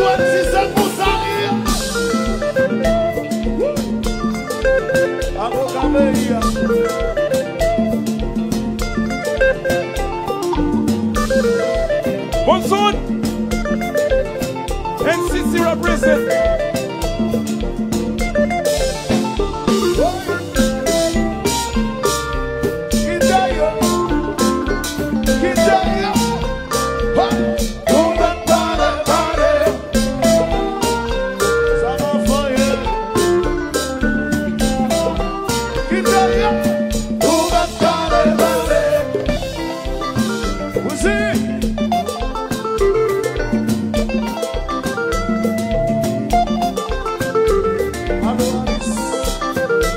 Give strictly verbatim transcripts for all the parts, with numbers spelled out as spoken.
Vennsis pou Sali. Avoka peyi a. Bon sound. N C C represent. Kite yo. Kite yo. Ha! Nou mèt pale, pale. Sa va fè. Kite yo. Nou mèt pale, pale. Wouzi. Alo, Alis.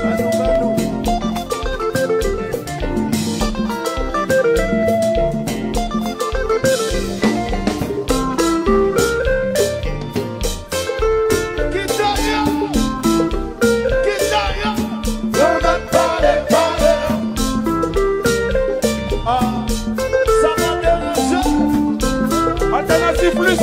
Alo, alo. Kite yo! Kite yo! Yo mèt pale, pale. Ah, sa pa deranje. Alternative Plus.